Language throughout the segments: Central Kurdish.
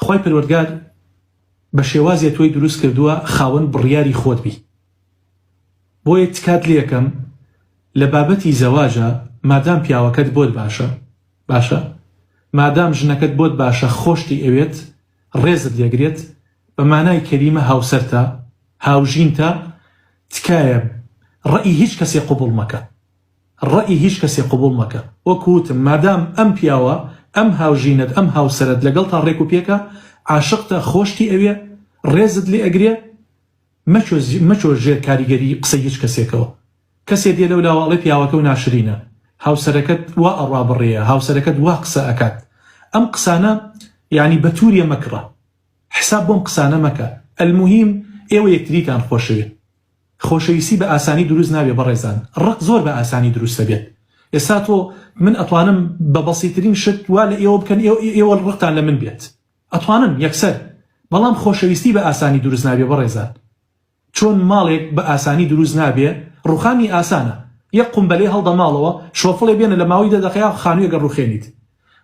خوای پەروەردگار بە شێوازێ تۆی دروست کردووە خاوەن بڕیاری خۆت بی بۆیە تکات لێکەم لە بابەتی زەواجا مادام پیاوەکەت بۆت باشە باشە مادام ژنەکەت بۆت باشە خۆشتی ئەوێت ڕێزت لێگرێت بە مانای کەلیمە هاوسەرتە هاوژینتە تکایە ڕەئی هیچ کەسێ قبوڵ مەکە ڕەئی هیچ کەسێ قبوڵ مەکە وەکو وتم مادام ئەم پیاوە ئەم هاوژینەت ئەم هاوسەرەت لەگەڵتا ڕێک و پێکە عاشقتە خۆشتی ئەوێ ڕێزت لێ ئەگرێ مەچۆ مەچۆ ژێر کاریگەری قسەی هیچ کەسێکەوە کەسێ دێ لەولاوە ئەڵێ پیاوەکەو ناشرینە هاوسەرەکەت وا ئەڕوا بڕێیە هاوسەرەکەت وا قسە ئەکات ئەم قسانە یانی بە توریە مەکڕە حساب بۆم قسانە مەکە الموهیم ئێوە یەکتریتان خۆشەوێ خۆشەویستی بە ئاسانی دروست نابێ بەڕێزان ڕق زۆر بە ئاسانی دروست ئەبێت ئێستا تۆ من ئەتوانم بە بەسیترین شت وا لە ئێوە بکەن ئێوە ڕقتان لە من بێت ئەتوانم یەکسەر بەڵام خۆشەویستی بە ئاسانی دروست نابێ بەڕێزان چۆن ماڵێک بە ئاسانی دروست نابێ ڕوخانی ئاسانە یەک قومبەلەی هەڵدە ماڵەوە شۆفڵێ بێنە لە ماوەی دە دەقەیا خانوویەک ئەڕوخێنیت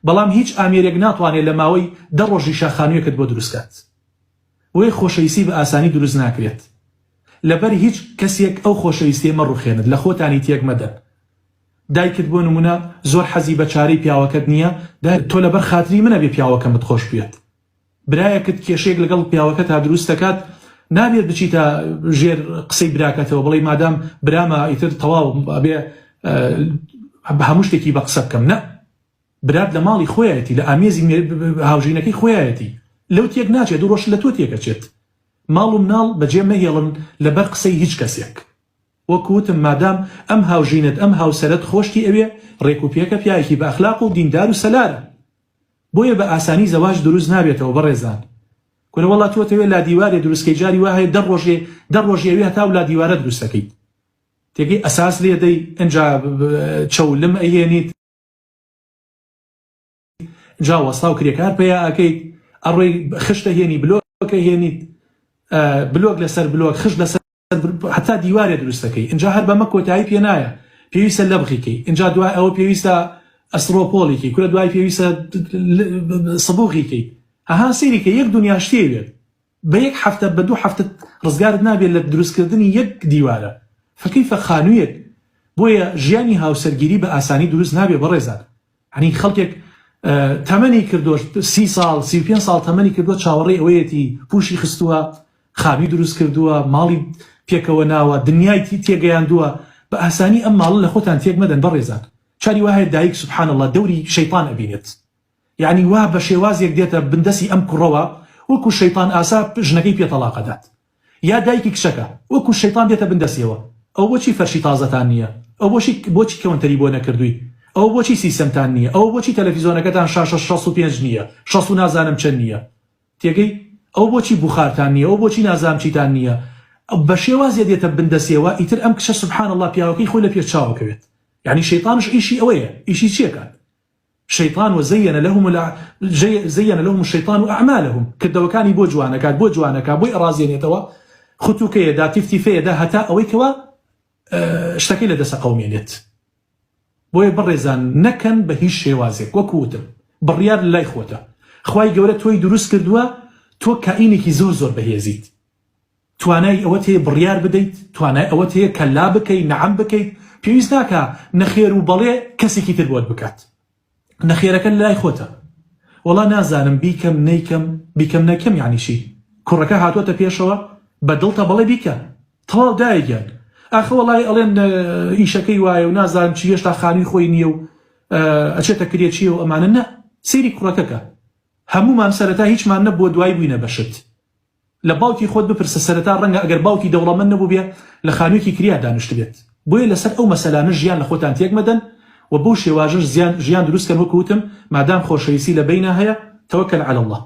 بەڵام هیچ ئامێرێک ناتوانێ لە ماوەی دە ڕۆژیشا خانوویەکت بۆ دروست کات بۆیە خۆشەویستی بە ئاسانی دروست ناکرێت لەبەر هیچ کەسێک ئەو خۆشەویستیە مەڕوخێنت لە خۆتانی تێک مەدەن دایکت بۆ نمونە زۆر حەزی بە چارەی پیاوەکەت نییە تۆ لەبەر خاتری من ئەبێ پیاوەکەمت خۆش بوێت برایەکت کێشەیەک لەگەڵ پیاوەکەتا دروست دەکات نابێت بچیتە ژێر قسەی براکەتەوە بڵێی مادام برامە ئیتر تەواو ئەبێ هەموو شتێکی بە قسە بکەم نە برات لە ماڵی خۆیەتی لە ئامێزی هاوژینەکەی خۆیەتی لەو تێک ناچێت دوو ڕۆژ لە تۆ تێکەچێت ماڵ و مناڵ بەجێ مەهێڵن لەبەر قسەی هیچ کەسێک وەک وتم مادام ئەم هاوژینەت ئەم هاوسەرەت خۆشتی ئەوێ ڕێک و پێکە پیاوێکی بە ئەخلاق و دیندار و سەلارە بۆیە بە ئاسانی زەواج دروست نابێتەوە بەڕێزان کورە وەڵا تۆ تەوێ لادیوارێ دروست کەی جاری وا هەیە دە ڕۆژێ دە ڕۆژی ئەوێ هەتاو لادیوارە دروست ئەکەیت تێگەی ئەساس لێ دەی ئینجا چەولم ئەهێنیت جا وەستا و کرێکار پەیا ئەکەیت ئەڕۆی خشتە هێنی بلۆکە هێنیت بلۆک لەسەر بلۆک خشت لەسەر هەتا دیوارێ دروست دەکەی ئینجا هەر بەمە کۆتایی پێ نایە پێویستە لەبغی کەی ئینجا دوای ئەوە پێویستە ئەسڕۆ پۆڵی کەی کورە دوای پێویستە سبوغی کەی ئەها سەیری کە یەک دنیا شتێ وێت بە یەک هەفتە بە دوو هەفتە ڕزگارت نابێت لە دروستکردنی یەک دیوارە فەکەیفە خانوویەک بۆیە ژیانی هاوسەرگیری بە ئاسانی دروست نابێ بەڕێزان یانی خەڵکێک تەمەنی کردووە سی ساڵ 35 ساڵ تەمەنی کردووە چاوەڕێی ئەوەیەتی پوشی خستووە خانووی دروست کردووە ماڵی پێکەوە ناوە دنیای تێگەیاندووە بە ئاسانی ئەم ماڵە لە خۆتان تێک مەدەن بەڕێزان چاری وایە دایک سبحان الله دەوری شەیطان ئەبینێت یعنی وا بە شێوازێک دێتە بندەسی ئەم کوڕەوە وەکو شەیطان ئاسا ژنەکەی پێ تەڵاقەدات یا دایکی کچەکە وەکو شەیتان دێتە بن دەستیەوە ئەوە بۆچی فەرشی تازەتان نیە ئەوە بۆچی بۆچی کەونتەری بۆ نەکردووی ئەوە بۆچی سیسەمتان نیە ئەوە بۆچی تەلەفیزۆنەکەتان شاشە 65 نیە 60 و نازانم چەند نیە تێگەی ئەوە بۆچی بوخارتان نیە ئەوە بۆچی نازانم چیتان نیە بە شێوازێ دێتە بن دەستیەوە ئیتر ئەم کچە سبحان اللە پیاوەکەی خۆی لە پێش چاوەکەوێت یعنی شەیتانش ئیشی ئەوەیە ئیشی چیەکات شەیتان وزین لهم زین لهم الشیطان اعمالهم کردەوەکانی بۆ جوانەکات بۆ جوانەکات بۆی ئەڕازێنێتەوە ختوکەیە دا تیفتیفەیە دا هەتا ئەوەی کەوا شتەکەی لە دەسە قەومێنێت بۆیە بەڕێزان نەکەن بە هیچ شێوازێک وەکو وتم بڕیار لای خۆتە خوای گەورە تۆی دروست کردووە تۆ کائینێکی زۆر زۆر بەهێزیت توانای ئەوەت هەیە بڕیار بدەیت، توانای ئەوەت هەیە کە لا بکەی، نەعەم بکەیت، پێویست ناکا نەخێر و بەڵێ کەسێکی تر بۆت بکات. نەخێرەکە لەلای خۆتە. وەڵا نازانم بیکەم نەیکەم، بیکەم نەکەم یانی چی؟ کوڕەکە هاتۆتە پێشەوە، بە دڵتە بەڵێ بیکە. تەواو دایە گیان. ئاخە وەڵای ئەڵێن ئیشەکەی وایە و نازانم چی هێشتا خانووی خۆی نییە و ئەچێتە کرێچییە و ئەمانە. نا، سەیری کوڕەکە کە. هەموومان سەرەتا هیچمان نەبووە دوای بووینە بە شت. لە باوکی خۆت بپرسە سەرەتا ڕەنگە ئەگەر باوکی دەوڵەمەند نەبووبێ لە خانوویەکی کریا دانیشتبێت بۆیە لەسەر ئەو مەسەلانە ژیان لە خۆتان تێک مەدەن و بەو شێوازەش ژیان دروست کەن وەکو وتم مادام خۆشەویستی لە بەینا هەیە توکل علی اللە.